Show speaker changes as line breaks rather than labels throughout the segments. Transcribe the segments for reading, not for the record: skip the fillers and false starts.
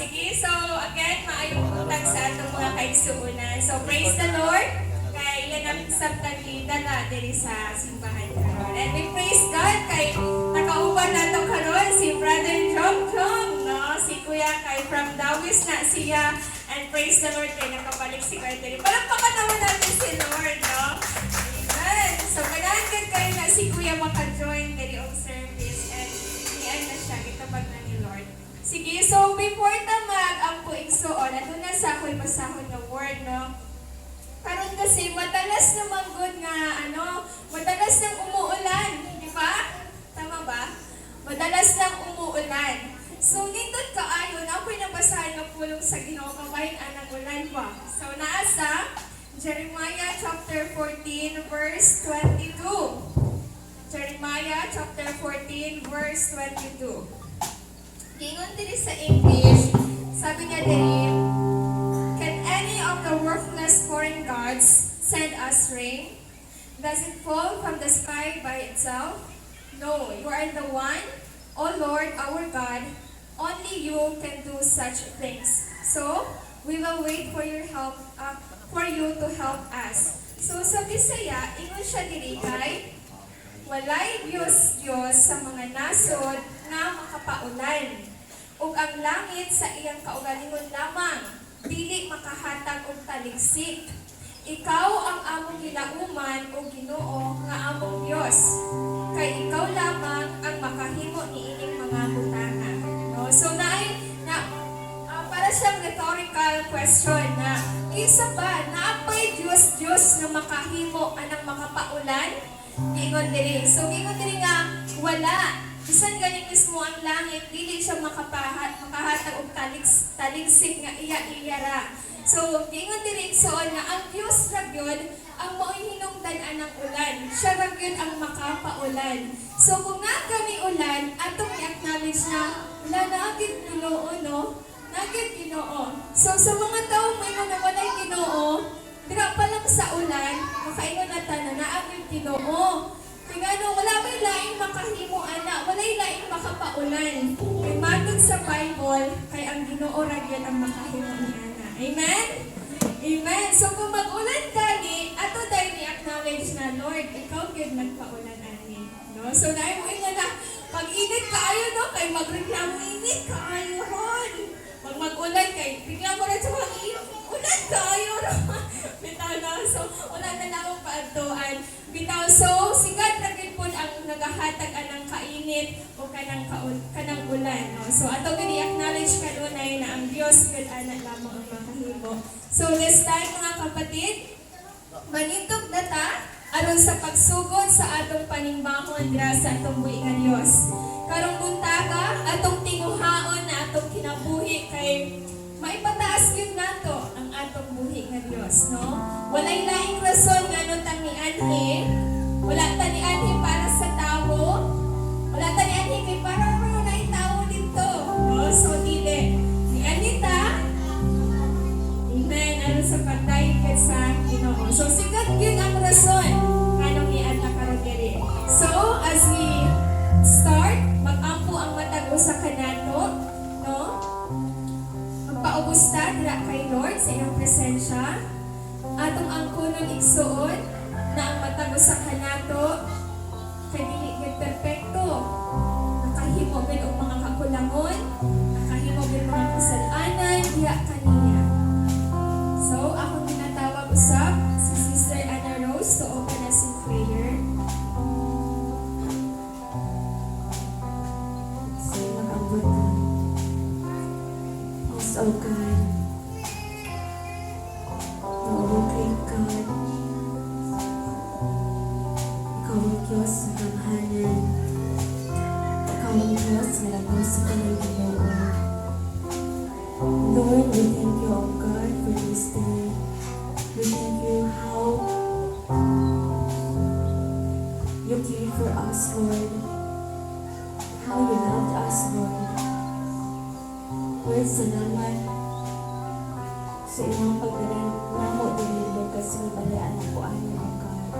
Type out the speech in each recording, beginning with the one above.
Sige, so again, maayong buntag sa atong mga kaigsuonan. So praise the Lord kay iyan ang sabtang gidala diri sa simbahan karon. And we praise God kay nakauban nato karon si Brother Jong Jong, no? Si Kuya kay from Dawis na siya. And praise the Lord kay nakabalik si Kuya diri. Palakpakan naman natin si Lord, no? Amen. So ganahan gud kayo na si Kuya maka-join diri og service and nian na siya gitabag na ni Lord. Sige, so before ta mag-ampo, igsuon, ato na sa ako'y basahon nga word, no? Karon kasi madalas naman gud nga ano, madalas nang umuulan, di ba? Tama ba? Madalas nang umuulan. So nindot kaayo na ako'y nabasahan nga pulong sa Ginoo kabahin anang ulan ba. So naa sa Jeremiah chapter 14 verse 22. Jeremiah chapter 14 verse 22. Giingon diri sa English, sabi niya diri, "Can any of the worthless foreign gods send us rain? Does it fall from the sky by itself? No, you are the one, O Lord our God. Only you can do such things. So, we will wait for your help, for you to help us." So sa Bisaya, ingon siya diri kay walay Diyos Diyos sa mga nasod nga makapaulan. Ug ang langit sa iyang kaugalingon lamang, dili makahatag og taligsik. Ikaw ang among gilauman, o Ginoo nga among Dios. Kay ikaw lamang ang makahimo niining mga butanga. No? So naay na para siyang rhetorical question na isa ba naapay Dios Dios nga makahimo anang makapaulan? Giingon diri. So giingon diri nga wala. Bisan gani mismo ang langit dili siya makahatag og taligsik nga iya-iya ra. So giingon diri, igsoon, nga ang Dios ra gyud ang mao'y hinungdan anang ulan. Siya ra gyud ang makapaulan. So kung naa gani ulan, atong i-acknowledge na wala na gyud Ginoo, no? Naa gyud Ginoo. So sa mga tao may na walay Ginoo, dira pa lang sa ulan, makaingon na ta na naa gyud Ginoo. Kay ngano wala may laing makahimo ana, walay laing makapaulan. Kay matod sa Bible, kay ang Ginoo ra gyud ang makahimo ni ana. Amen? Amen. So kung mag-ulan gani, ato dayon i-acknowledge na, "Lord, ikaw gyud nagpaulan ani." No? So naay mo ingon na pag init kaayo, no, kay magreklamo, "Init kaayo ron." Pag mag-ulan kay reklamo rin sa mga ulan kaayo ron. Bitaw na. So wala na lang akong paadtuan. Bitaw, so si God ra gyud pod ang nagahatag anang kainit o kanang ulan, no? So ato gyud i-acknowledge kanunay na ang Dios gyud ana lamang ang makahimo. So this time, mga kapatid, manindog na ta aron sa pagsugod sa atong panimbahon dira sa atong buhi nga Dios. Karong buntaga, atong tinguhaon na atong kinabuhi kay maipataas gyud nato ang atong buhi nga Dios, no? Walay laing rason ngano tang nianhi. Wala ta nianhi para sa tawo. Wala ta nianhi kay para mo na tawo dito. No? So dili. Nianhi ta. Amen. Aron sa pagdayeg sa Ginoo. So si God gyud ang rason nganong niadto karon diri. So as we start, mag-ampo ang matag usa kanato, no? Magpaubos ta dira kay Lord sa iyang presensya. Atong angkonon, igsuon, na ang matag usa kanato kay dili gyud perpekto. Nakahimo gyud og mga kakulangon, nakahimo gyud mga kasal-anan diha kaniya. So, akong ginatawag usab si Sister Anna Rose to open us in prayer.
Sige, mag-ampo ta. Yes, O God. O great God. Ikaw ang Diyos sa gamhanan. Ikaw ang Diyos nga labaw sa tanang Ginoo. Lord, we thank you, O God, for this day. We thank you how you cared for us, Lord. How you loved us, Lord. Lord, salamat sa imong pagdala namo diri, Lord, kasi balaan ako ani, O God.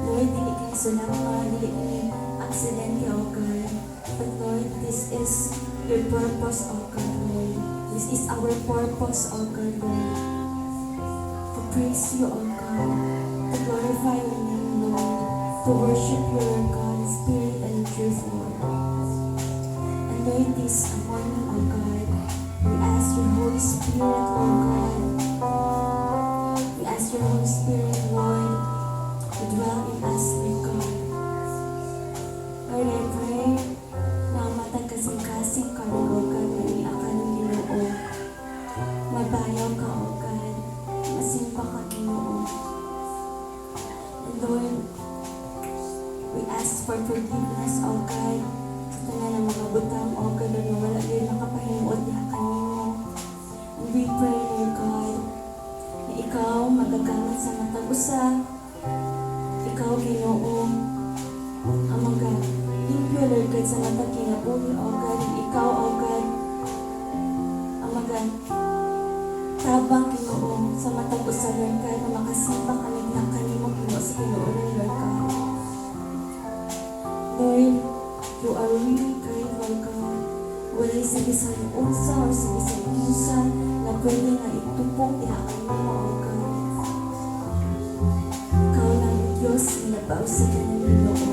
Lord, dili kini sulangma, dili kini aksidente, O God. But Lord, this is your purpose, O God, Lord. This is our purpose, O God, Lord. To praise you, O God, to glorify your name, Lord, to worship you, Lord God, in spirit and in truth, Lord. And Lord, this morning, O God, we ask your Holy Spirit, Lord God, we ask your Holy Spirit, Lord, to dwell in us, Lord God. Lord, I pray na ang matag kasing-kasing karon, O God, na iya karon, Ginoo. Mabayaw ka, O God. Masimba ka, Ginoo. And Lord, we ask for forgiveness, O God, sa tanan ng mga butang, O God, na wala gyud makapahimuot diha kanimo. And we pray, Lord God, na ikaw magagamit sa matag usa. Ikaw, Ginoo, ang mga limpyo, Lord God, sa matag kinabuhi, O God. And ikaw, O God, ang maga tabang, Ginoo, sa matag usa, Lord God, na makasimba kami diha kanimo, Ginoo, sa tinuoran, Lord God. Lord, you are really kind, Lord God. Walay sa bisan unsa or sa bisan kinsa na pwede nga itupok diha kanimo, O God. Ikaw lang ang Diyos nga labaw sa tanan, Ginoo.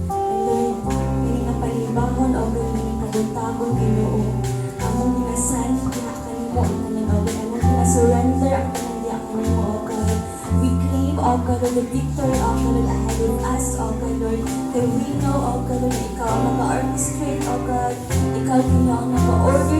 And Lord, kini nga palimbahon, O God, kini kabuntagon, Ginoo, among ginasalig diha kanimo ang tanan, O God. Among gina-surrender ang tanan diha kanimo, O God. We claim, O God, Lord, the victory, O God, Lord, ahead of us, O God, Lord. Kay we know, O God, Lord, na ikaw ang nag-orchestrate, O God. Ikaw, Ginoo, ang nag-order.